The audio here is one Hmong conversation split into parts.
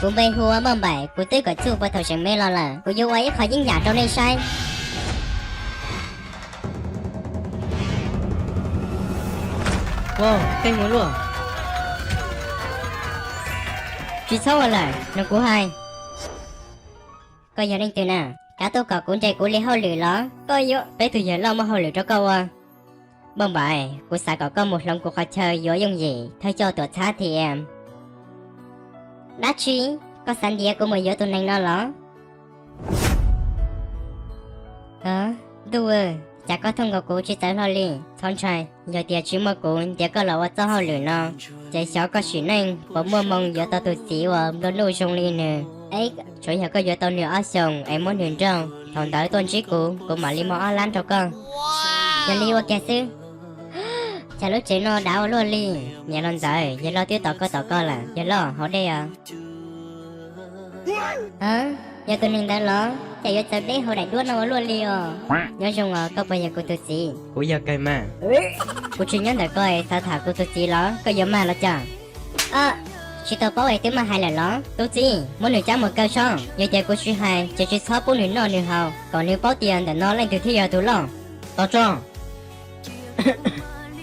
Kuv npe hu ua Maj Npaim, kuv twb kom txuj puag thaum tseem me los lawm. Kuv yuav ua ib qho yeeb yam rau nej saib. Wow, kheej ua luaj. Tsis txhob ua lawm, nrog kuv hais. Koj yog leej twg na? Kav tuaj kom kuv nres kuv li hauj lwm los? Koj yuav, peb tug yawg loj muaj hauj lwm rau koj ua. Npauj Npaim, kuv xav kom koj mus hloov kuv qhov chaw yuav yooj yim thawj coj tuam txhab T M. Dab tsi? Koj xav ntiav kuv mus yuav tus neeg no los? Ntuj, cas koj thooj nkaus kuv tsis txawv hlo li. Txhob ntshai, yog tias tsis muaj kuv ntiav koj los ua txoj hauj lwm no, ces xyov koj sim neej puas muaj moo yuav tau tus txiv uas nplua nuj zoo li nws. Tsuav yog koj yuav tau nws ob xyoos es muab nws nrauj, thaum ntawd tuaj ntsib kuv, kuv mam li muab ob lab rau koj. Yog li ua kiag xwb. Cas lub tsev no dav ua luaj li. Niam los ntxawm, yawg loj twb tos koj tos koj lawm, yawg loj hauv dej os. Yog tus neeg ntawd los, cas yuav txawv deb hauv daim duab no ua luaj li os. Nyob zoo os, koj puas yog kuv tus txiv? Kuv yog kawg mas. Kuv tsis nyob ntawm koj es xav tham kuv tus txiv los koj yuav mag los cas? Tsis tau paub es twb mag hais lawm los? Tus txiv, muab nws cab mus kaw sob. Yog tias kuv tsis hais ces tsis txhob pub nws noj nws haus, kom nws paub tias ntawm no leej twg thiaj yog tus loj. Tos tso.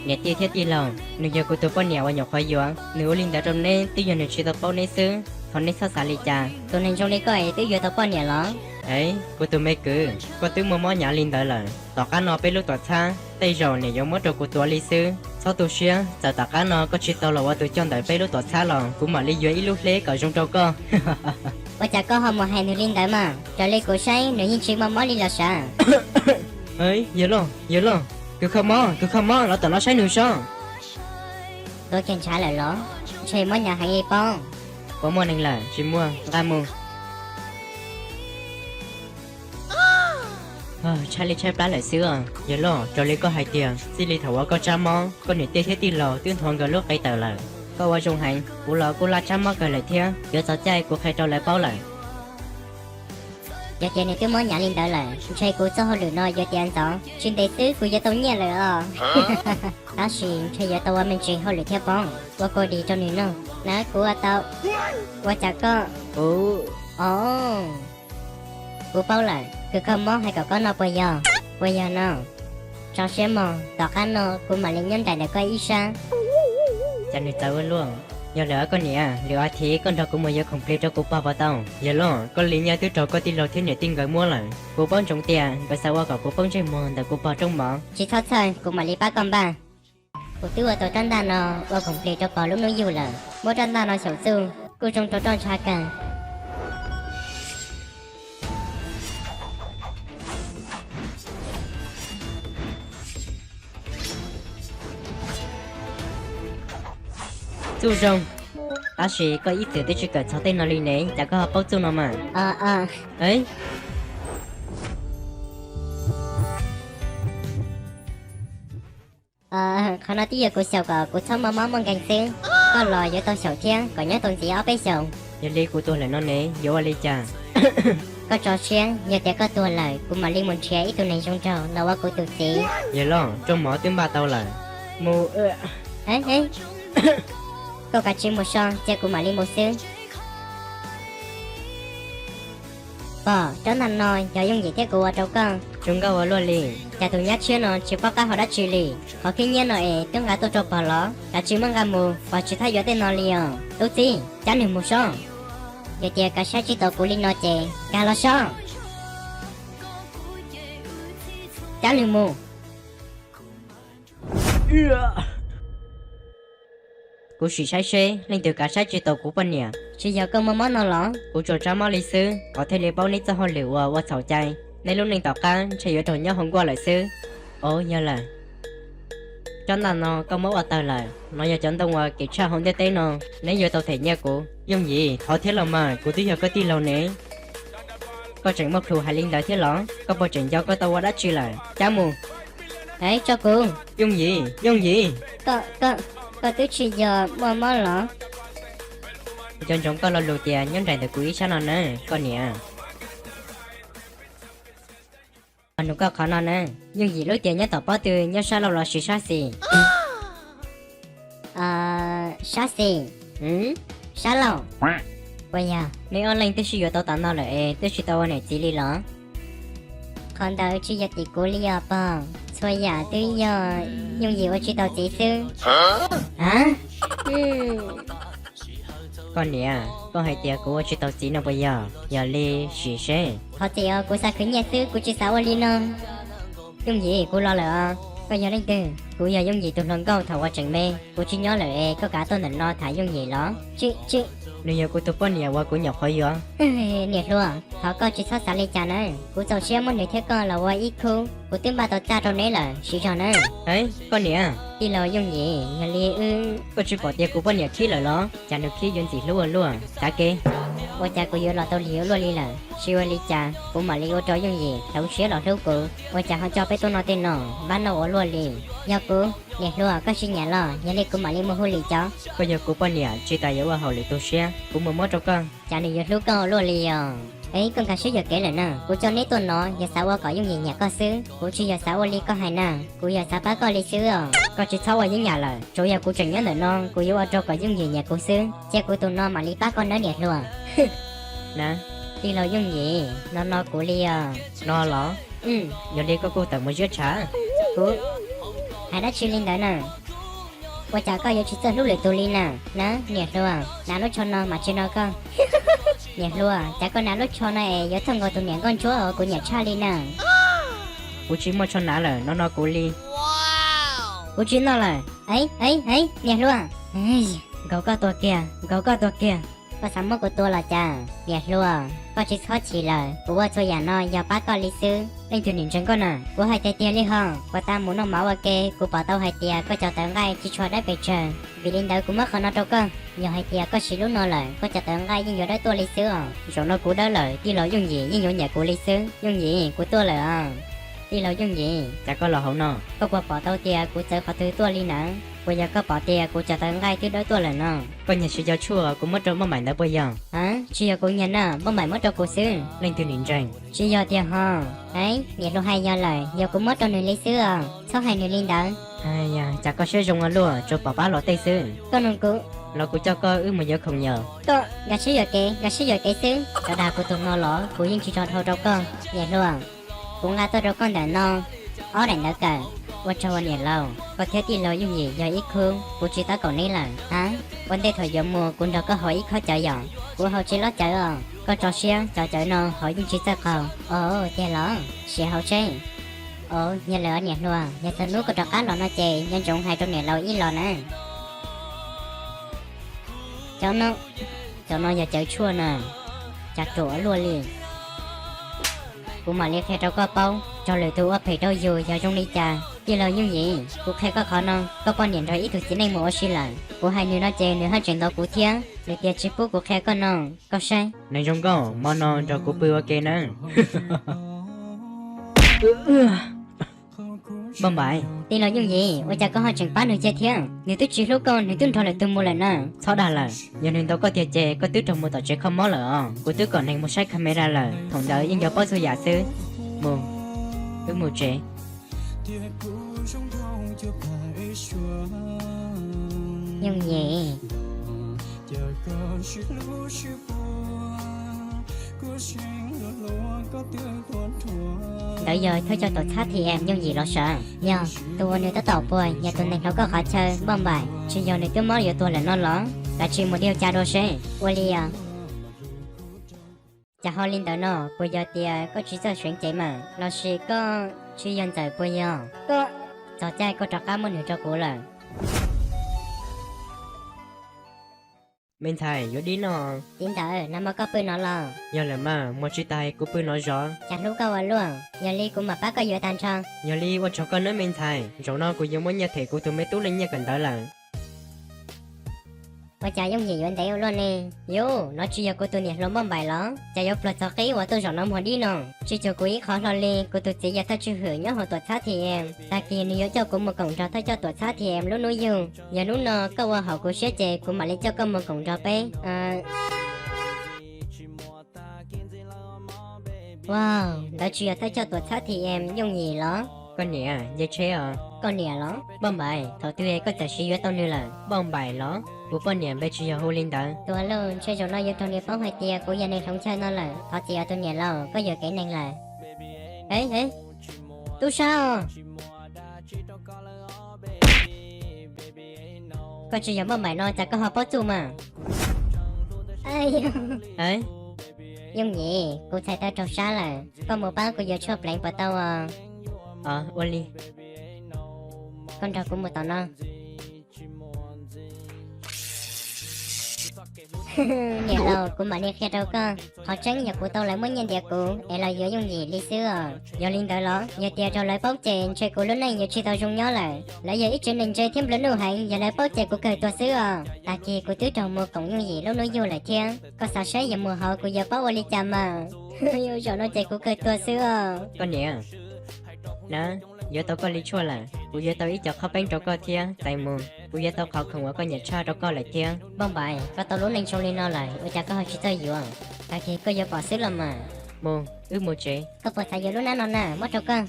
Niam tij thiab tij laug, nws yog kuv tus poj niam uas nyuam qhuav yuav. Nws ua li ntawd rau neb twb yog nws tsis tau paub neb xwb, thov neb txhob xav li cas. Tus neeg zoo li koj es twb yuav tau poj niam los? Es kuv tus me kwv, koj twb muaj mob hnyav li ntawd lawm, tom qab no peb lub tuam txhab tej zaum niam yuav muab rau kuv tuav li xwb. Txhob tu siab, txawm tom qab no koj tsis tau los ua tus coj ntawm peb lub tuam txhab los kuv mam li yuav ib lub hleb kom zoo rau koj. Ua cas koj ho mus hais nws li ntawd mas? Raws li kuv saib nws yeej tsis muaj mob li los sav. Yawg loj, yawg loj, kws kho mob, kws kho mob, los tom no saib nws sob. Tuav kiag ntshav lawm los? Ntshe mob hnyav heev li pob. Puas muaj neeg lawm? Tsis muaj, nqa mus. Tshaib li tshaib plab lawm xwb os. Yawg loj, raws li koj hais tiag, txij li thaum uas koj tsab mob, koj niam tij thiab tij laug twb nthuav nkawd lub qe tawm lawm. Koj ua zoo heev, kuv los kuj laj tsab mob kawg lawm thiab, yuav txog caij kuv qhia rau lawv paub lawm. Yog tias nws twb mob hnyav li ntawd lawm, ntshe kuv txoj hauj lwm no yuav tiav ntxov, tsis ntev xwb kuv yuav tau nyiaj lawm os. Tab sis ntshe yuav tau ua me ntsis hauj lwm thiab pob, ua kua dis rau nws noj na kuv ua tau. Ua cas koj, kuv, o, kuv paub lawm, kws kho mob hais kom koj noj puas yog? Puas yog no? Tso siab mog, tom qab no kuv mam li nyob nraim ntawm koj ib sab. Cas nws txawv ua luaj. Yog lwm ob koj niam, lwm ob thiv koj nrog kuv mus yuav khoom plig rau kuv pog puas tau? Yawg loj, koj li nyiaj twb raug koj tij laug thiab niam tij nkawd muab lawm. Kuv paub ntsoov tias nkawd xav ua kom kuv poob ntsej muag ntawm kuv pog rooj mov. Tsis txhob txhawj, kuv mam li pab koj npaj. Kuv twb ua tau rab ntaj no ua khoom plig rau pog lub hnub yug lawm. Muab rab ntaj no xyaum txuj kuj zoo rau roj ntsha kawg. Txuj zoo. Tab sis koj ib txwm twb tsis kawm txog tej no li ne, cas koj ho paub txuj no mas? Qhov no twb yog kuv xyaum kom kuv txhob muaj mob muaj nkeeg xwb. Koj los yuav tau xyaum thiab kom nyob tau ntxiv ob peb xyoos. Yog li kuv tuag lawm no ne yuav ua li cas? Koj tso siab, yog tias koj tuag lawm kuv mam li mus nrhiav ib tug neeg zoo nraug los ua kuv tus txiv. Yawg loj, rooj mov twb npaj tau lawm. Mus. Koj kav tsij mus so, cia kuv mam li mus xwb. Pog, rab ntaj no yog yooj yim thiab kuv ua rau koj. Zoo nkauj ua luaj li. Cas tus nyab tshiab no tsis paub qab hau dab tsi li. Qhov khib nyiab no es twb nqa tuaj rau pog los? Kav tsij muab nqa mus, pog tsis txhob yuav tej no li os. Tub txib, cab nws mus sob. Yog tias kav saib tsis taus kuv li no ces nkag los sob. Cab nws mus. Kuv sim saib seb leej twg kav saib tsis taus kuv poj niam. Tsis yog koj muaj mob no los? Kuv tsuas tsab mob li xwb, qhov thiaj li paub neb txoj hauj lwm uas ua txhaum cai. Neb lub neej tom qab ntshe yuav raug nyob hauv nkuaj lawm xwb. Ov, yog lawm. Rab ntaj no koj muab ua tawg lawm, no yog cov ntoo uas kim tshaj hauv ntiaj teb no. Neb yuav tau them nyiaj kuv. Yooj yim, thov thiab los mas, kuv twb yog koj tij laug ne. Koj tseem muaj plhus hais li ntawd thiab los? Koj puas tseem nco koj tau ua dab tsi lawm? Cab mus. Hais tso kuv. Yooj yim, yooj yim. Koj, koj, koj twb tsis yog muaj mob los? Nco ntsoov koj lo lus tias nyob nraim ntawm kuv ib sab no na, koj niam. Nug koj qhov no na, yooj yim lub tias nyob tom pob tw nyob sab laug los sis sab xis? Sab xis. Sab laug. Puas yog neb ob leeg twb sib yuav tau tas no lawm es twb tsis tau ua niam txiv li los? Qhov ntawd tsis yog tim kuv li os pog, txhua yam twb yog Yooj Yim ua tsis tau txiv xwb. A, koj niam, koj hais tias kuv ua tsis tau txiv no puas yog? Yog li sim seb. Thov txim os, kuv xav khwv nyiaj xwb, kuv tsis xav ua li no. Yooj Yim, kuv los lawm os. Koj yog leej twg? Kuv yog Yooj Yim tus hluas nkauj thaum uas tseem me. Kuv tsis nyob lawm es koj kav tuaj ntawm no tham Yooj Yim los? Tsis, tsis. Nws yog kuv tus poj niam uas kuv nyuam qhuav yuav. Niam hluas, thov koj tsis txhob xav li cas na. Kuv txaus siab muab nws thiab koj los ua ib khub. Kuv twb npaj tau txaj rau neb lawm, siv zog na. Koj niam. Tij laug Yooj Yim, yog li wb. Koj tsis pom tias kuv poj niam khib lawm los? Cas nws khib yuav ntxim hlub ua luaj, tav kev. Ua cas kuv yuav los tau lig ua luaj li lawm? Tsis ua li cas, kuv mam li ua rau Yooj Yim hloov siab los hlub kuv. Ua cas ho coj peb tuaj noj tej no, npab noj ua luaj li. Yog kuv, niam hluas, koj tsis nyiam los? Yog li kuv mam li mus hu lwm cov. Koj yog kuv poj niam, tsis tas yuav ua haum lwm tus siab, kuv mus muab rau koj. Cas nws yuav hlub koj ua luaj li os? Eb, koj nkag siab yuam kev lawm na. Kuv coj neb tuaj no yog xav ua kom Yooj Yim nyiam koj xwb, kuv tsis yog xav ua li koj hais na. Kuv yog xav pab koj li xwb os. Koj tsis txhob ua yeeb yam lawm, tsuav yog kuv tseem nyob ntawm no kuv yuav ua rau kom Yooj Yim nyiam kuv xwb. Cia kuv tus no mam li pab koj nawb niam hluas. Na, tij laug Yooj Yim, no no kuv li os. No los? Yog li koj kuj tawm mus ziab tshav. Kuv hais dab tsi li ntawd na? Ua cas koj yuav tsis txawj hlub lwm tus li na? Na, niam hluas, hnav lub tsho no mas tsis no koj. Niam hluas, cas koj hnav lub tsho no es yuav thooj nkaus tus niam nkauj ntsuab uas kuv nyiam tshaj li na? Kuv tsis muaj tsho hnav lawm, no no kuv li. Kuv tsis noj lawm. Ev, ev, ev, niam hluas. Nkaus koj tua kiag, nkaus koj tua kiag. Koj xav muab kuv tua los cas? Niam hluas, koj tsis txhob chim lawm, kuv ua txhua yam no yog pab koj li xwb. Leej twg nim ntseeg koj na? Kuv hais tiag tiag li ho. Puag ta mus noj mov ua ke, kuv pom tau hais tias koj cov tawv nqaij tsis tshua dawb pes tsawg, vim li ntawd kuv muab qhov no rau koj. Yog hais tias koj siv lub no lawm, koj cov tawv nqaij yeej yuav dawb tuaj li xwb os. Zaum no kuv dawb lawm, tij laug Yooj Yim yeej yuav nyiam kuv li xwb. Yooj Yim, kuv tuaj lawm os. Tij laug Yooj Yim, cas koj los hauv no? Koj puas pom tau tias kuv txawv qhov twg tuaj li na? Puas yog koj pom tias kuv cov tawv nqaij twb dawb tuaj lawm no? Koj nyiag siv cov tshuaj kuv muab rau Maj Maim ntawd puas yog? A, tsis yog kuv nyiag na, Maj Maim muab rau kuv xwb. Leej twg nim ntseeg? Tsis yog tiag ho. Eb, niam hluas hais yog lawm, yog kuv muab rau nws li xwb os, txhob hais nws li ntawd. Cas koj siab zoo ua luaj, tsuas pom pab los tej xwb. Koj nug kuv los kuv coj koj wb mus yuav khoom yom. Koj nkag siab yuam kev, nkag siab yuam kev xwb. Cov dag kuv tus no los kuv yeej tsis tso dhau rau koj. Niam hluas, kuv nqa tuaj rau koj ntawm no ob daim ntawv kawm. Ua tsaug niam laus, koj thiab tij laug Yooj Yim yog ib khub, kuv tsis tab kaum neb lawm. A, ua ntej thaum yuav mus kuv nrog koj haus ib khob cawv yom. Kuv haus tsis loj cawv os, koj tso siab, cov cawv no haus yeej tsis txawj qaug. Os, tiag los? Sim haus seb. Os, yog lawm niam hluas, yog txog hnub koj rov qab los no ces nco ntsoov hais rau niam laus ib los na. Cov no, cov no yog cawv tshuaj na. Cas ruam ua luaj li. Kuv mam li qhia rau koj paub, txog lwm tus ua phem rau yus yog zoo li cas. Tij laug Yooj Yim, kuv qhia koj qhov no, koj poj niam nrog ib tug txiv neej mus ua si lawm. Kuv hais nws no ces nws haj tseem ntaus kuv thiab, nws tias tsis pub kuv qhia koj no. Koj saib. Neeg zoo nkauj, hmo no nrog kuv pw ua ke nawb. Npauj Npaim. Tij laug Yooj Yim, ua cas koj ho tseem pab nws cia thiab? Nws twb tsis hlub koj, nws twb nrog lwm tus mus lawm na. Txhob dag lawm, yog nws ntaus koj tiag ces koj twb raug mus tom tsev kho mob lawm os. Kuv twb kom neeg mus saib camera lawm, thaum ntawd yeej yog paub txhua yam xwb. Mus, wb mus tsev. Yooj Yim. Ntawd yog thawj coj tuam txhab T M Yooj Yim los sav? Yog. Tus uas nws tab tom puag yog tus neeg hloov koj qhov chaw Npauj Npaim, tsis yog nws twb mob yuav tuag lawm no los? Kav tsij mus diav ca dua seb. Ua li os. Cas ho li ntawd no? Puas yog tias koj tsis txawj seev cev mas, lossis koj tsis yog ntxawm puas yog? Koj, txog caij koj rov qab muab nws rau kuv lawm. Me ntxhais, yuav dib noj. Txiv ntxawm, nag hmo koj pw no los? Yog lawm mas, muag tsis tas kuv pw no zov. Cas hlub koj ua luaj, yog li kuv mam pab koj yuav tag nrho. Yog li ua tsaug koj nawb me ntxhais, zaum no kuv yuav muab nyiaj them kuv tus me tub leej nyiaj kawm ntawv lawm. Ua cas Yooj Yim yuav ntev ua luaj ne? Yus, no tsis yog kuv tus niam hluas Npauj Npaim los? Cas yuav pluag txog qib uas tuaj zaum no muag dib no? Tsis cuag kuv ib qho hlo li, kuv tus txiv yog thawj tswj hwm nyob hauv tuam txhab T M, tag kis nws yuav coj kuv mus koom nrog thawj coj tuam txhab T M lub hnub yug. Yog hnub no koj ua haum kuv siab ces kuv mam li coj koj mus koom nrog peb. Wow, ntawd tsis yog thawj coj tuam txhab T M Yooj Yim los? Koj niam, nce tsheb os. Koj niam los? Npauj Npaim, thaum twg es koj txawm siv yuav tau nws lawm? Npauj Npaim los? Kuv poj niam npe tsis yog hu li ntawd. Tuag lauj, ntshe zaum no yuav raug nws paub hais tias kuv yog nws hloov chaw no lawm. Thov txim os tus niam laus, koj yuam kev neeg lawm. Ev, ev, tub sab os. Koj tsis yog Npauj Npaim no cas koj ho paub txuj mas? Yooj Yim, kuv txhais tau raug sab lawm, koj mus pab kuv yuav tshuaj pleev puas tau os? Ua li. Koj nrog kuv mus tom no. Niam laus, kuv mam li qhia rau koj, qhov tseeb yog kuv tau lawv muab nyiaj ntiav kuv es los yuav Yooj Yim li xwb os. Yog li ntawd los yog tias raug lawv paub ces ntshe kuv lub neej yuav tsis tau zoo nyob lawm. Lawv yog ib tsev neeg ntse thiab nplua nuj heev, yog lawv paub ces kuv kawg tuag xwb os. Tag kis kuv twb raug mus koom Yooj Yim lub hnub yug lawm thiab, koj xav saib yog mus hauv kuv yuav paub ua li cas mas. Zaum no ces kuv kawg tuag xwb os. Koj niam, na, yuav tau koj li tshuaj lawm, kuv yuav tau ib co qhov peeb rau koj thiab. Txais mus, kuv yuav tau qhov khoom uas koj nyiam tshaj rau koj lawm thiab. Npauj Npaim, koj tau lub neej zoo li no lawm ua cas koj ho tsis txawj yuav? Tag kis koj yuav pom xwb los mas. Mus, wb mus tsev. Koj puas xav yuav lub hnab no na, muab rau koj?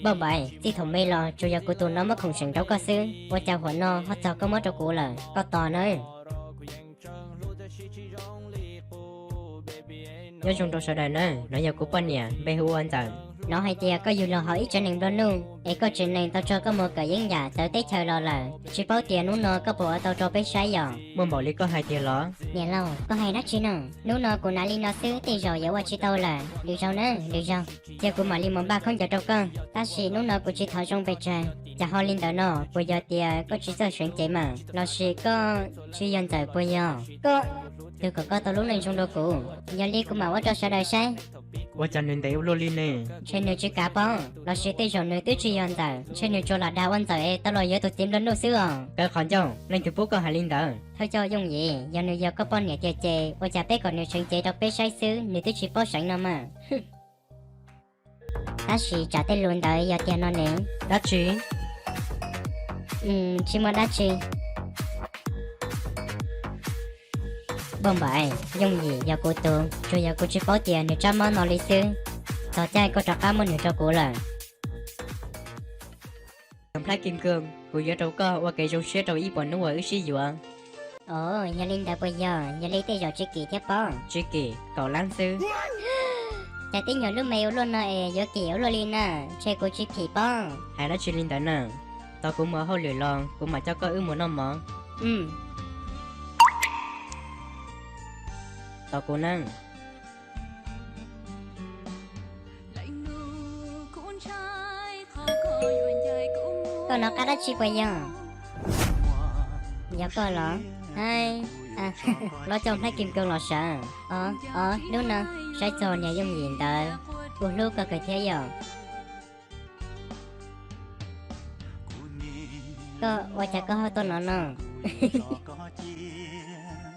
Npauj Npaim, txij thaum me los tsuas yog kuv tus no muab khoom seem rau koj xwb, ua cas huam no ho txog koj muab rau kuv lawm, koj tos nawb. Nyob zoo rau sawv daws nawb, no yog kuv poj niam npe hu ua Ntxawm. Hnov hais tias koj yug los hauv ib tsev neeg nplua nuj es koj tsev neeg tau tso koj mus kawm yeeb yam txawv teb chaws los lawm, tsis paub tias hnub no koj puas ua tau rau peb saib yom? Muaj npaum li koj hais tiag los? Niam laus, koj hais dab tsi no? Hnub no kuv hnav li no xwb tej zaum yuav ua tsis tau lawm, lwm zaug na, lwm zaug. Cia kuv mam li mus npaj khaub ncaws rau koj. Tab sis hnub no kuv tsis thov zoo pes tsawg, cas ho li ntawd no? Puas yog tias koj tsis txawj seev cev mas, lossis koj tsis yog Ntxawm puas yog? Koj, twg kom koj tau lub neej zoo dua kuv? Yog li kuv mam ua rau sawv daws saib. Ua cas nws ntev ua luaj li ne? Ntshe nws tsis kav pob, lossis tej zaum nws twb tsis yog Ntxawm, ntshe nws tsuas lam dag ua Ntxawm es tau los yuav tus txiv nplua nuj xwb os. Kawv qhov ncauj, leej twg pub koj hais li ntawd? Thawj coj Yooj Yim, yog nws yog koj poj niam tiag ces ua cas peb kom nws seev cev rau peb saib xwb, nws twb tsis paub seev no mas. Tab sis tsam tej lus ntawd yog tiag no ne. Dab tsi? Tsis muaj dab tsi. Npauj Npaim, Yooj Yim yog kuv tus, tsuas yog kuv tsis paub tias nws tsab mob no li xwb. Txog caij koj rov qab muab nws rau kuv lawm. Nplhaib Kim Koob, kuv yuav rau koj ua kev zoo siab rau ib puas hnub uas wb sib yuav. Os, yog li ntawd puas yog? Yog li tej zaum tsis kim thiab pob. Tsis kim, kaum lab xwb. Cas tib nyuag lub me ua luaj no es yuav kim ua luaj li na, ntshe kuv tsis phim pob. Hais dab tsi li ntawd na, tos kuv mus hauj lwm los kuv mam coj koj wb mus noj mov. Tos kuv na. Koj hnov qab dab tsi puas yog? Yog koj los? Hais, los coj Nplhaib Kim Koob los sav. Os, os, hnub no saib txog niag Yooj Yim ntawd, kuv hlub koj kawg thiab yom. Koj ua cas koj ho tuaj no no?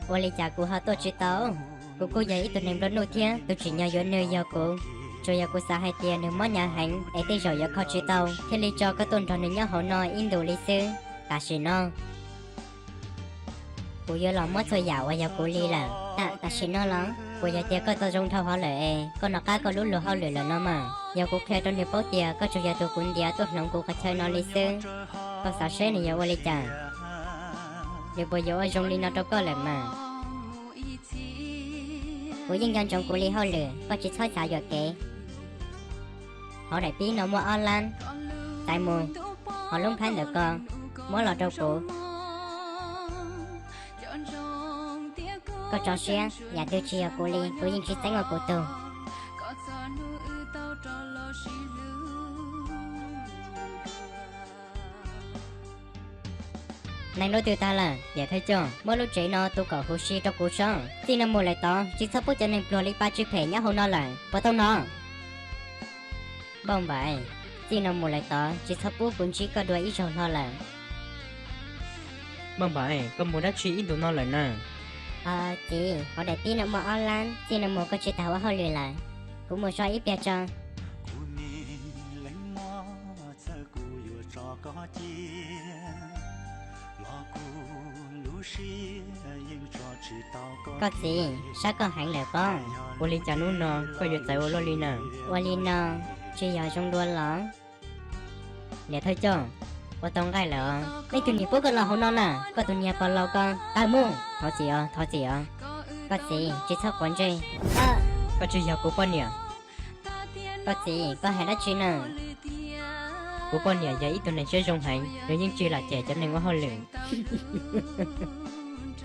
Ua li cas kuv ho tuaj tsis tau? Kuv kuj yog ib tug neeg nplua nuj thiab, tus tsim nyog yuav nws yog kuv. Tsuas yog kuv xav hais tias nws mob hnyav heev es tej zaum yuav kho tsis tau, thiaj li tso koj tuaj nrog nws nyob hauv no ib ntus li xwb. Tam sim no kuv yuav los muab txhua yam uas yog kuv li lawm. Tam, tam sim no los? Puas yog tias koj tau zoo dhau hov lawm es koj nov qab koj lub luag hauj lwm lawm no mas? Yog kuv qhia rau nws paub tias koj tsuas yog tus kuv ntiav tuaj hloov kuv qhov chaw no li xwb, koj xav seb nws yuav ua li cas? Nws puas yuav ua zoo li no rau koj lawm mas? Kuv yeej nco ntsoov kuv li hauj lwm, koj tsis txhob xav yuam kev. Hauv daim pib no muaj ob lab, txais mus, ho lub nplhaib ntawm ko muab los rau kuv. Koj tso siab, yam twg tsis yog kuv li kuv yeej tsis txeeb ua kuv tug. Neeg lub twg tag lawm, yawm thawj coj, muab lub tsev no tu kom huv si rau kuv sob. Txij no mus lawm tod tsis txhob pub cov neeg pluag li pa tsw phem nyob hauv no lawm, puas tau no? Npauj Npaim, txij no mus lawm tod tsis txhob pub kuv ntsib koj dua ib zaug hlo lawm. Npauj Npaim, koj mus dab tsi ib ntus no lawm na? Txiv, hauv daim pib no muaj ob lab, txij no mus koj tsis tas ua hauj lwm lawm, kuv mus so ib pliag tso. Koj txiv, sab koj heev lawm pob. Ua li cas hnub no koj yuav txawv ua luaj li na? Ua li no, tsis yog zoo dua los? Niam thawj coj, ua tau nqaij lawm os. Leej twg niam pub koj los hauv no na? Koj tus niag pog laus ko, tawm mus. Thov txim os, thov txim os. Koj txiv, tsis txhob quav ntsej. Koj tsis yog kuv poj niam. Koj txiv, koj hais dab tsi na? Kuv poj niam yog ib tug neeg siab zoo heev, nws yeej tsis lam cem cov neeg ua hauj lwm.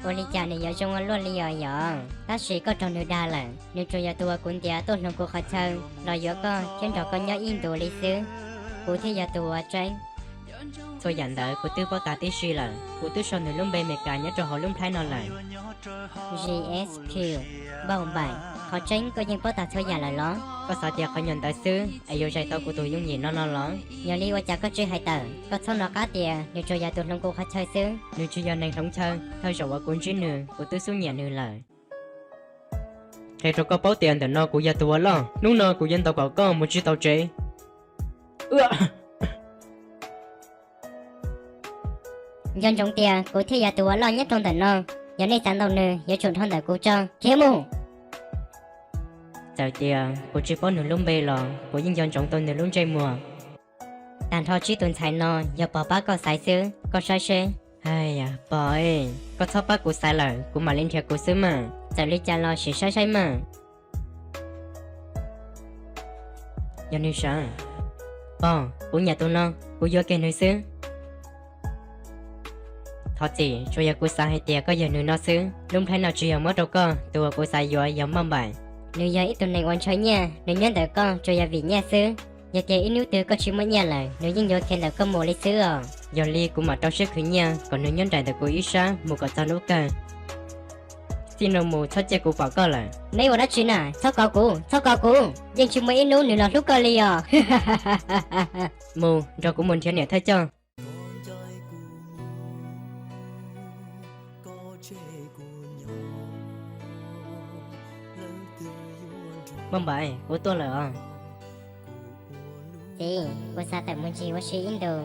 Ua li cas nws yuav zoo ua luaj li os yom? Tab sis koj raug nws dag lawm, nws tsuas yog tus uas kuv ntiav tuaj hloov kuv qhov chaw los yuav koj thiab nrog koj nyob ib ntus li xwb. Kuv thiaj yog tus uas tseeb. Txhua yam ntawd kuv twb paub tag tib si lawm, kuv twb sau nws lub npe Meskas nyob rau hauv lub nplhaib no lawm. G S Q, npauj npaim, qhov tseeb koj yeej paub tag txhua yam lawm los? Koj xav tias qhov nyuag ntawd xwb es yuav zais tau kuv tus yooj yim no no los? Yog li ua cas koj tsis hais tawm? Koj txhob hnov qab tias nws tsuas yog tus hloov kuv qhov chaw xwb. Nws tsis yog neeg hloov chaw, thawj zaum uas kuv ntsib nws kuv twb xub nyiam nws lawm. Qhia rau koj paub tias ntawm no kuv yog tus ua loj, hnub no kuv yuav ntaus kom koj mus tsis tau tsev. Nco ntsoov tias kuv thiaj yog tus ua loj nyob rau ntawm no, yog nej xav ntaus nws yuav tsum dhau ntawm kuv tso, khiav mus. Txawm tias kuv tsis paub nws lub npe los kuv yeej nco ntsoov tau nws lub ntsej muag. Tag nrho tsib tus ntxhais no yog pog pab koj xaiv xwb, koj saib seb. Hais yam pog, koj txhob pab kuv xaiv lawm, kuv mam li nrhiav kuv xwb mas. Txawm li cas los sim saib saib mas. Yog nws sav. Pog, kuv nyiam tus no, kuv yuav kiag nws xwb. Thov txim, tsuas yog kuv xav hais tias koj yog nws no xwb. Lub nplhaib no tsis yog muab rau koj, tus uas kuv xav yuav yog Maj Npaim. Nws yog ib tug neeg uas ntshaw nyiaj, nws nyob ntawm koj tsuas yog vim nyiaj xwb. Yog tias ib hnub twg koj tsis muaj nyiaj lawm, nws yeej yuav khiav ntawm koj mus li xwb os. Yog li kuv mam rau siab khwv nyiaj kom nws nyob nraim ntawm kuv ib sab mus kom txog hnub kawg. Txij no mus txhob cia kuv pom koj lawm. Neb ua dab tsi na? Txhob kov kuv, txhob kov kuv. Yeej tsis muaj ib hnub nws los hlub koj li os. Mus, nrog kuv mus nrhiav niam thawj coj. Maj Npaim, kuv tuaj lawm os. Txiv, kuv xav tawm mus ncig ua si ib ntus.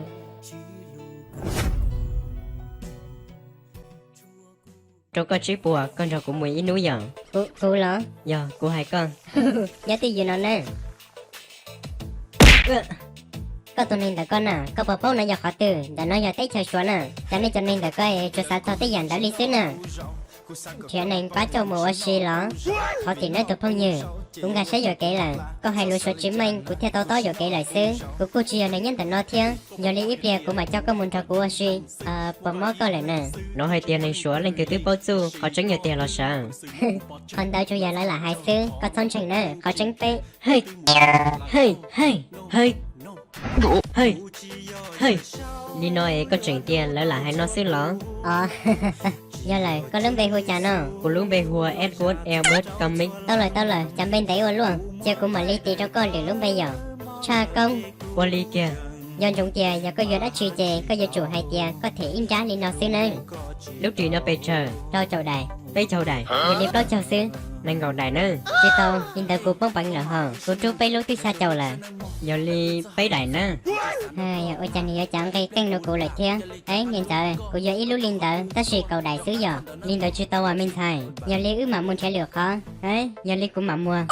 Rau koj tsib puas, koj nrog kuv mus ib hnub yom? Kuv los? Yog, kuv hais koj. Nyob twj ywm no na. Koj tus neeg ntawm koj na, koj puas paub no yog qhov twg? Ntawm no yog teb chaws Suav na. Cov nej cov neeg ntawm koj es tsuas xav txog tej yam ntawd li xwb na. Nrhiav neeg pab coj mus ua si los? Thov txim nawb tus phooj ywg, kuv nkag siab yuam kev lawm. Koj hais lus Suav tsis meej kuv thiaj tau tob yuam kev lawm xwb. Kuv kuj tsis yog neeg nyob ntawm no thiab, yog li ib pliag kuv mam coj koj mus nrog kuv ua si. Puas mob koj lawm na? Lawv hais tias neeg Suav leej twg twb paub txuj, qhov tseeb yog tiag los sav? Qhov ntawd tsuas yog lawv lam hais xwb, koj txhob ntseeg na, qhov tseeb peb. Hej, hej, hej, hej, hej, hej. Li no es koj tseem tias lawv lam hais no xwb los? Os, yog lawm, koj lub npe hu cas no? Kuv lub npe hu ua Edward Albert Cummings. Tau lawm, tau lawm, cas npe ntev ua luaj, cia kuv mam li tis rau koj lwm lub npe yom. Tshaj Koob. Ua li kiag. Nco ntsoov tias yog koj yuav dab tsi ces koj yuav tsum hais tias koj them ib nrab li no xwb nawb. Lub ris no pes tsawg? Rau caum daim. Peb caug daim. Yog li plaub caug xwb. Nees nkaum daim nawb. Tsis tau, li ntawd kuv poob peev lawm hos, kuv rub peb lub twb xya caum lawm. Yog li peb daim nawb. Ua cas nws yuav cav nqi keej rau kuv lawm thiab? Eb, niam ntxawm, kuv yuav ib lub li ntawd tab sis kaum daim xwb yom. Li ntawd tsis tau as me ntxhais, yog li wb mam mus nrhiav lwm qhov. Eb, yog li kuv mam mus.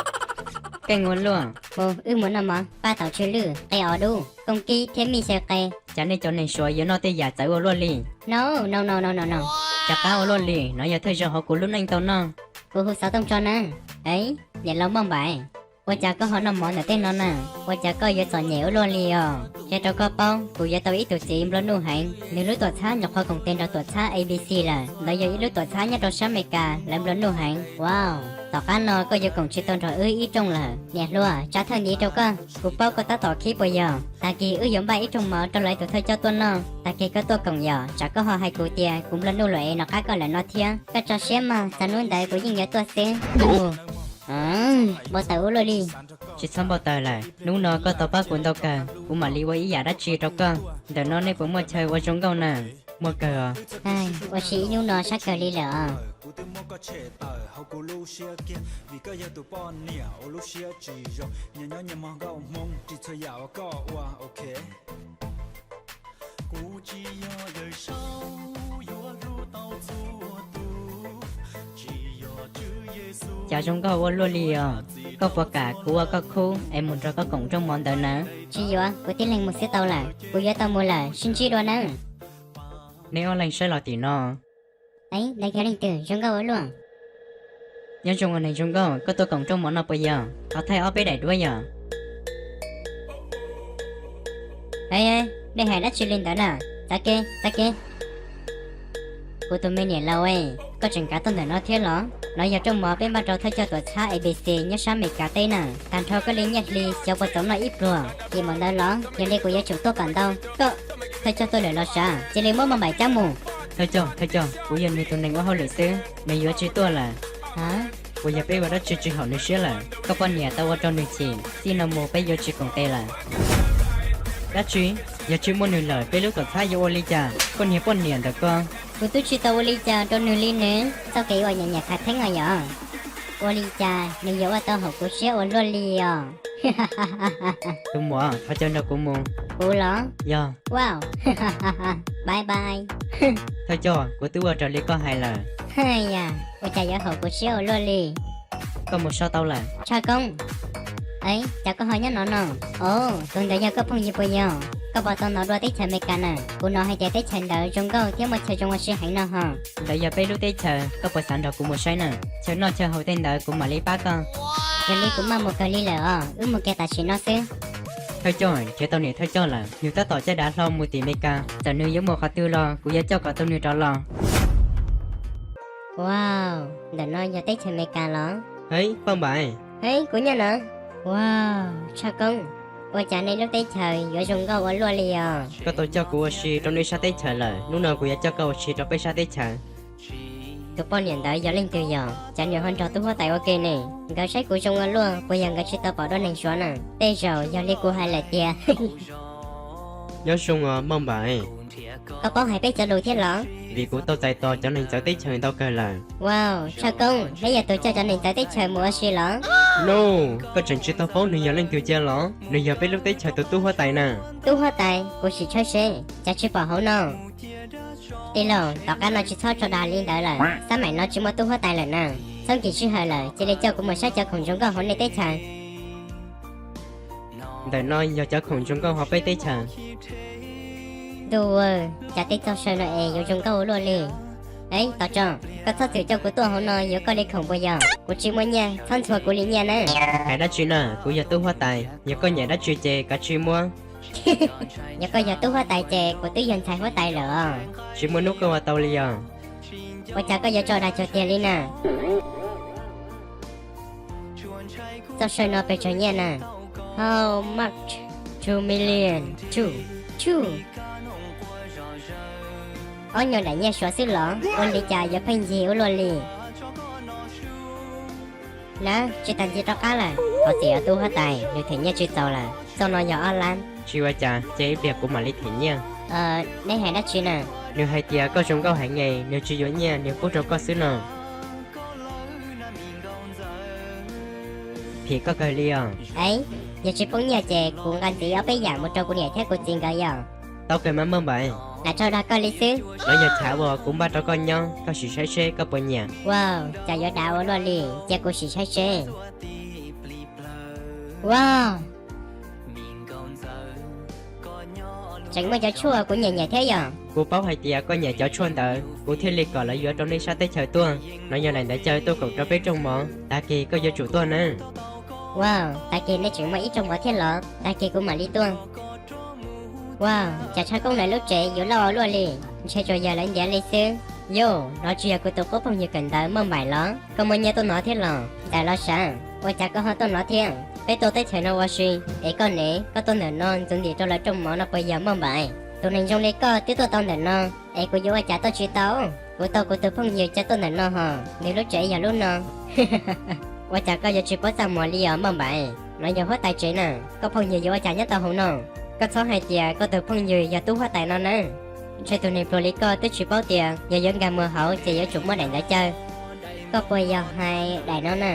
Keej ua luaj. Mus, wb mus noj mov, paj taum tsw lwj, qe os dub, kooj kib thiab mij xyaw qe. Cas nej cov neeg Suav yuav noj tej yam txawv ua luaj li? No, no, no, no, no, no. Rov qab ua luaj li, no yog thawj zaug hauv kuv lub neej tau noj. Kuv hu xov tooj tso na. Eb, niam laus Maj Npaim, ua cas koj ho noj mov ntawm tej no na? Ua cas koj yuav txom nyem ua luaj li os? Qhia rau koj paub, kuv yuav tau ib tug txiv nplua nuj heev. Nws lub tuam txhab nyuam qhuav koom tes nrog tuam txhab A B C lawm. Ntawd yog ib lub tuam txhab nyob rau sab Amelikas, lawv nplua nuj heev. Wow, tom qab no koj yuav koom tsis tau nrog wb ib rooj lawm. Niam hluas, tsa thawj ntiv rau koj, kuv paub koj tab tom khib puas yog? Tag kis wb yuav npaj ib rooj mov rau lawv tus thawj coj tuaj noj, tag kis koj tuaj koom yom, tsam koj ho hais kuv tias kuv nplua nuj luam es nov qab koj lawm no thiab. Koj tso siab mog, txog hnub ntawd kuv yeej yuav tuaj xwb. Npau taws ua luaj li. Tsis txhob npau taws lawm, hnub no koj tau pab kuv ntau kawg, kuv mam li ua ib yam dab tsi rau koj. Ntawm no nej puas muaj chaw ua zoo nkauj na? Muaj kawg os. Ua si ib hnub no sab kawg li lawm os. Cas zoo nkauj ua luaj li os. Koj puas kam kuv ua koj khub es mus nrog koj koom rooj mov ntawd na? Tsis yuav, kuv tib leeg mus xwb tau lawm, kuv yuav tau mus lawm, sib ntsib dua nawb. Nej ob leeg saib los tim no. Ev, ntawd yog leej twg? Zoo nkauj ua luaj. Nyob zoo ua neeg zoo nkauj, koj tuaj koom rooj mov no puas yog? Thov thaij ob peb daim duab yog. Ev, nej hais dab tsi li ntawd na? Txav kev, txav kev. Kuv tus me niam laus, koj tseem kav tuaj ntawm no thiab los? No yog rooj mov peb npaj rau thawj coj tuam txhab A B C nyob sab Amelikas teb na. Tag nrho koj li nyiaj hli xyov puas txaus noj ib pluag. Tim maum ntawd los yog li kuv yuav tsum tuaj kom ntau. Koj, thawj coj tuaj lawm los sav, cia li muab Maj Npaim cab mus. Thawj coj, thawj coj, kuv yog nws tus neeg ua hauj lwm xwb, nws yuav tsis tuaj lawm. Puas yog peb ua dab tsi tsis haum nws siab lawm? Koj poj niam tau ua rau nws chim, txij no mus peb yuav tsis koom tes lawm. Dab tsi? Yog tsis muaj nws lawm peb lub tuam txhab yuav ua li cas? Koj niag poj niam ntawm koj. Kuv twb tsis tau ua li cas rau nws li ne. Txoj kev uas nyiam nyiam khav theeb os yog. Ua li cas nws yuav ua tau haum kuv siab ua luaj li os? Tus muam, thov caw nrog kuv mus. Kuv los? Yog. Wow. Bye bye. Thawj coj, kuv twb ua raws li koj hais lawm. Haj yam, ua cas yuav haum kuv siab ua luaj li. Koj mus so tau lawm. Tshaj Koob. Ev, cas koj ho nyob no no? Os, tus ntawd yog koj phooj ywg puas yog? Koj puas tau hnov dua teb chaws Amelikas na? Kuv hnov hais tias teb chaws ntawd zoo nkauj thiab muaj chaw zoo ua si heev no ho. Ntawd yog peb lub teb chaws, koj puas xav nrog kuv mus saib na? Chaw noj chaw haus tej ntawd kuv mam li pab koj. Yog li kuv maj mus kawg li lawm os, wb mus kiag tam sim no xwb. Thawj coj, nrhiav tau niam thawj coj lawm, nws tab tom caj dav hlo mus tim Amelikas, txawm nws yuav mus qhov twg los kuv yuav coj kom tau nws rov los. Wow, ntawm no yog teb chaws Amelikas los? Hej, Paj Npaim. Hej, kuv nyob no. Wow, Tshaj Koob, ua cas nej lub teb chaws yuav zoo nkauj ua luaj li os? Koj tau coj kuv ua si rau nej sab teb chaws lawm, hnub no kuv yuav coj koj ua si rau peb sab teb chaws. Tus poj niam ntawd yog leej twg yog? Cas nws ho nrog tub huab tais ua ke ne? Nkawd saib kuv zoo ua luaj, puas yog nkawd tsis tau pom dua neeg Suav na? Tej zaum yog li kuv hais lawm tiag. Nyob zoo os Maj Npaim. Koj paub hais peb cov lus thiab los? Vim kuv tau txais tos cov neeg txawv teb chaws ntau kawg lawm. Wow, Tshaj Koob, neb yog tus coj cov neeg txawv teb chaws mus ua si los? No, koj tseem tsis tau paub nws yog leej twg cia los? Nws yog peb lub teb chaws tus tub huab tais na. Tub huab tais? Kuv sim tshawb seb, cas tsis pom hauv no. Tij laug, tom qab no tsis txhob tso dag li ntawd lawm, xab maim no tsis muaj tub huab tais lawm na. Txhob nkim sij hawm lawm, cia li coj kuv mus saib cov khoom zoo nkauj hauv nej teb chaws. Ntawm no yog cov khoom zoo nkauj hauv peb teb chaws. Ntuj, cas tej txoj saw no es yuav zoo nkauj ua luaj li. Ev, Tom Tso, koj txhob txwm coj kuv tuaj hauv no yuav koj li khoom puas yog? Kuv tsis muaj nyiaj, txhob ntxhua kuv li nyiaj na. Hais dab tsi na, kuv yog tub huab tais, yog koj nyiam dab tsi ces kav tsij muab. Yog koj yog tub huab tais ces kuv twb yog ntxhais huab tais lawm os. Tsis muaj hnub koj ua tau li os. Ua cas koj yuav tso dag cuag tiag li na? Txoj saw no pes tsawg nyiaj na? How much? Two million. Two. Two. Ob nyuag daim nyiaj Suav xwb los? Ua li cas yuav pheej yig ua luaj li? Na, tsis tas ntxiv rov qab lawm. Thov txim os tub huab tais, nws them nyiaj tsis txaus lawm. Txoj no yog ob lab. Tsis ua cas, cia ib pliag kuv mam li them nyiaj. Neb hais dab tsi na? Nws hais tias koj zoo nkauj heev ne, nws tsis yuav nyiaj, nws pub rau koj xwb no. Phim koj kawg li os. Ev, yog tsis poob nyiaj ces kuv nqa ntxiv ob peb yam mus rau kuv niam thiab kuv txiv nkawd yom. Tau kawg mas Maj Npaim. Lam tso dag koj li xwb. No yog chav uas kuv npaj rau koj nyob, koj sim saib seb koj puas nyiam. Wow, cas yuav dav ua luaj li, cia kuv sim saib seb. Wow, tseem muaj cov tshuaj kuv nyiam nyiam thiab yom. Kuv paub hais tias koj nyiam cov tshuaj ntawd, kuv thiaj li kom lawv yuav rau nej sab teb chaws tuaj. No yog daim ntawv caw tuaj koom rau peb rooj mov, tag kis koj yuav tsum tuaj nawb. Wow, tag kis nej tseem muaj ib rooj mov thiab los? Tag kis kuv mam li tuaj. Wow, cas Tshaj Koob lawv lub tsev yuav loj ua luaj li, ntshe tsuas yog lawv ntiav li xwb. Yoj, no tsis yog kuv tus qub phooj ywg kawm ntawv Maj Npaim los? Koj muaj nyiaj tuaj no thiab los? Ntxawm los sav, ua cas koj ho tuaj no thiab? Peb tuaj teb chaws no ua si, es koj ne, koj tuaj ntawm no ntxuav ntim rau lawv rooj mov no puas yog Maj Npaim? Tus neeg zoo li koj twb tuaj tau ntawm no, es kuv yuav ua cas tuaj tsis tau? Kuv tau kuv tus phooj ywg coj tuaj ntawm no ho, nws lub tsev yog lub no. Ua cas koj yuav tsis paub txaj muag li os Maj Npaim? No yog huab tais tsev na, koj phooj ywg yuav ua cas nyob tau hauv no? Koj txhob hais tias koj tus phooj ywg yog tub huab tais no na. Ntshe tus neeg pluag li koj twb tsis paub tias yog yuav nkag mus hauv ces yuav tsum muaj daim ntawv caw. Koj puas yog hais daim no na?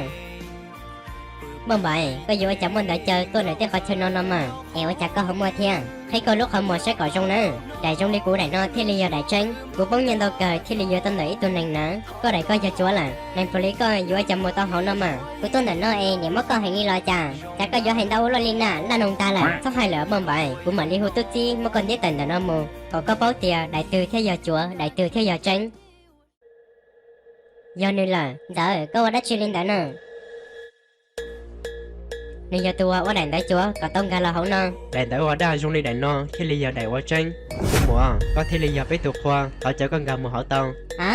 Npauj Npaim, koj yuav ua cas muaj ntawv caw tuaj ntawm tej qhov chaw no no mas? Es ua cas koj ho muaj thiab? Qhib koj lub qhov muag saib kom zoo nawb. Daim zoo li kuv daim no thiaj li yog daim tseeb. Kuv poob nyiaj ntau kawg thiaj li yuav tau ntawm ib tug neeg nawb. Koj daim koj yog cuav lawm, neeg pluag li koj yuav ua cas mus tau hauv no mas? Kuv tuaj ntawm no es niam muab koj heev li los cas? Cas koj yuav hais ntau ua luaj li na, laj noog tag lawm. Txhob hais lawm Npauj Npaim, kuv mam li hu tub txib muab koj ntiab tawm ntawm no mus, kom koj paub tias daim twg thiaj yog cuav, daim twg thiaj yog tseeb. Yog nws lawm. Ntawd koj ua dab tsi li ntawd na? Nws yog tus uas ua daim ntawv cuav kom tau nkag los hauv no. Daim ntawv uas daj zoo li daim no thiaj li yog daim uas tseeb. Tus muam, koj thiaj li yog peb tus qhua, thov caw koj nkag mus hauv tau. A,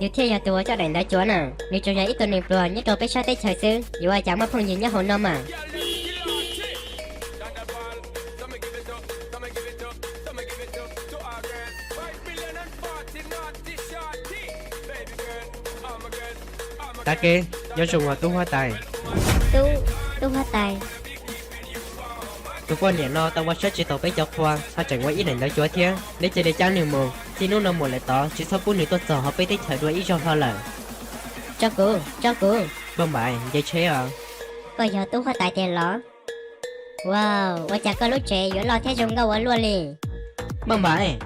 yus thiaj yog tus uas coj daim ntawv cuav na. Nws tsuas yog ib tug neeg pluag nyob rau peb sab teb chaws xwb, yuav ua cas muaj phooj ywg nyob hauv no mas? Tav kev, nyob zoo os tub huab tais. Tub, tub huab tais. Tus poj niam no tau ua siab tsis taus peb cov qhua, ho tseem ua ib daim ntawv cuav thiab. Neb cia li cab nws mus, txij hnub no mus lawm tod tsis txhob pub nws tuaj txog hauv peb teb chaws dua ib zaug hlo lawm. Tso kuv, tso kuv. Npauj Npaim, nce tsheb os. Koj yog tub huab tais tiag los? Wow, ua cas koj lub tsev yuav loj thiab zoo nkauj ua luaj li? Npauj Npaim,